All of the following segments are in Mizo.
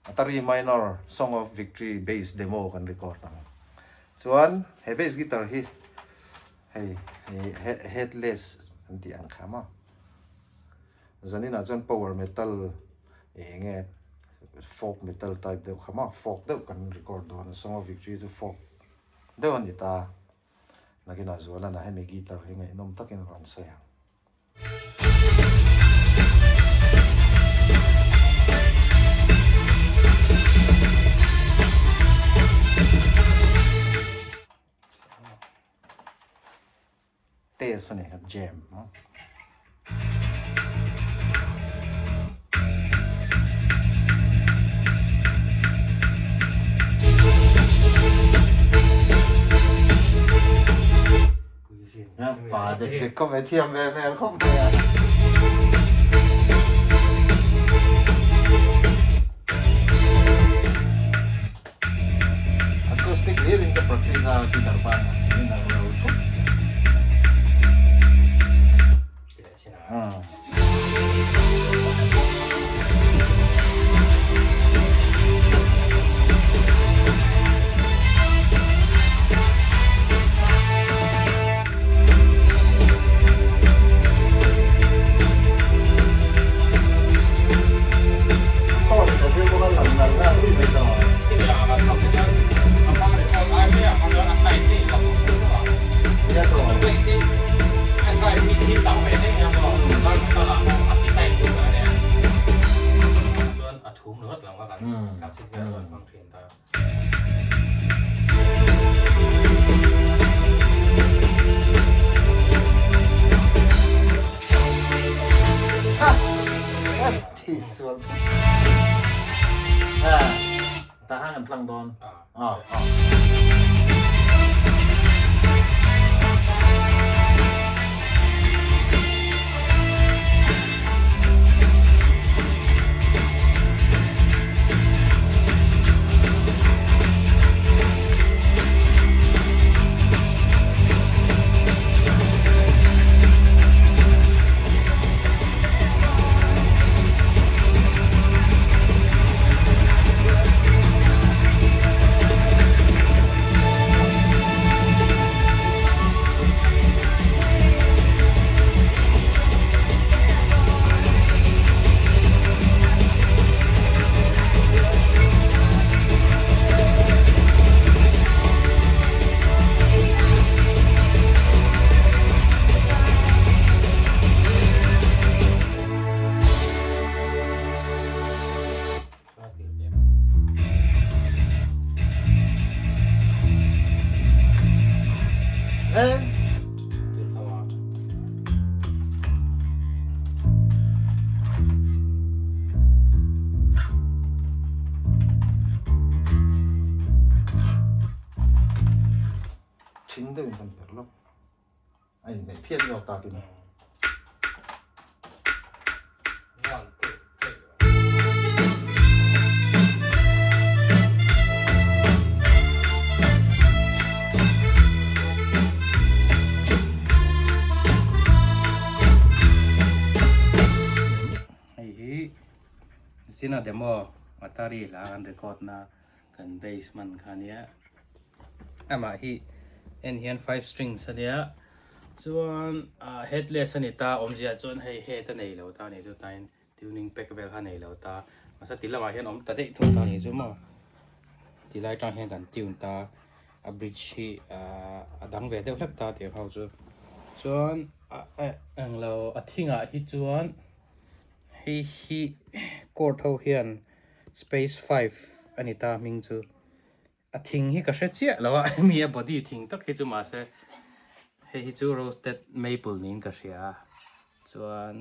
Atari Minor Song of Victory bass demo kan record ang. Chuan he bass guitar hi hei hei headless an tih ang kha maw. Zaninah chuan power metal eng nge folk metal type deuh kha maw folk deuh kan record dawn a Song of Victory chu folk deuh a ni ta. Nakinah Zualana hemi guitar hi ngaihnawm takin a rawn sawi ang. Test a ni kha jam maw. Pa dek dek khawp mai thiam ve hmel khawp mai a. Acoustic hlir in ka practice a guitar ban ah hian a ro thut sia. Tahan kan tlang dawn. Ah. Ah. Thing deuhin kan per lawk. A inhmeh phian zawk takin. Hei hi Sina demo Atari hla kan record na kan bass hman kha ania amah hi en hian five strings ania chuan ah headless ani ta awmzia chuan hei head a nei lo ta a ni chu tain tuning pack vel kha a nei lo ta mahse ti lamah hian awm ta daih thung ta a ni chu maw ti lai tang hian kan tune ta a bridge hi ah a dang ve deuh hlek ta tih ho chu chuan ah eh englo a thingah hi chuan hei hi chord ho hian. Space 5 a ni ta hming chu. A thing hi ka hre chiah lo a, hemi a body thing tak hi chu mahse hei hi chu roasted maple niin ka hria a, chuan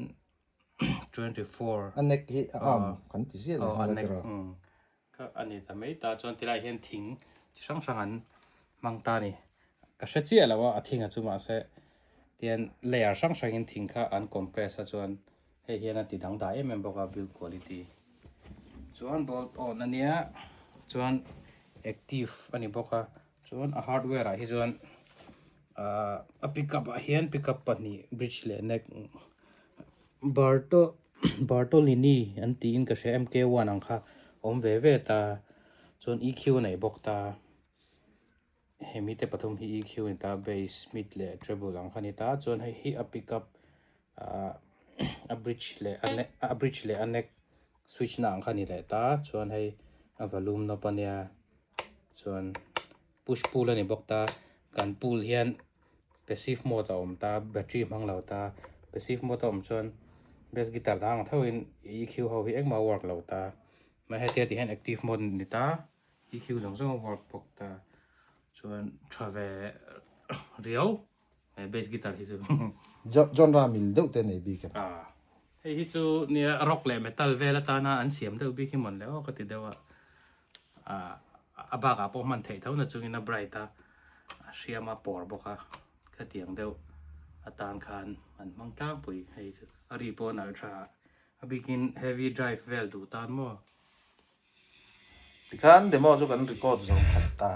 24. A neck hi a arm kan ti ziah leh nghal a tiraw. Kha a ni ta mai ta, chuan tilai hian thing chi hrang hrang an hmang ta a ni. Ka hre chiah lo a, a thing a chu mahse tian layer hrang hrangin thing kha an compress a chuan Hei hian a ti dangdai em em bawk a build quality chuan bolt on ania chuan active a ni bawk a chuan a hardware ah hi chuan ahh a pickup ah hian pickup pahnih bridge leh neck bar tawh. Bartolini an tiin ka hria MK one ang kha awm ve ve ta chuan EQ a nei bawk ta hemi te pathum hi EQ a ni ta bass mid leh treble ang kha a ni ta chuan hei hi a pick up ah a bridge leh a neck a bridge leh a neck switch na ang kha a ni leh ta chuan hei a volume knob a nia chuan push pull a ni bawk ta kan pull hian passive mode a awm ta battery hmang lo ta passive mode a awm chuan bass guitar dang ang tho in EQ ho hi engmah a work lo ta mahse hetia tih hian active mode a ni ta EQ zawng zawng a work bawk ta chuan tha ve riau he bass guitar hi chu. Genre mil deuh te nei bik em? Hei hi chu nia rock leh metal vel atana an siam deuh bik hi mawn le aw ka ti deuh a. a bakah pawh hman theih tho na chungin a bright a a hriam a pawr bawk a khatiang deuh atan khan an hmang tlangpui hei chu a ri pawh a nalh tha a bikin heavy drive vel duh tan maw. Tikhan demo chu kan record zawm khat ta.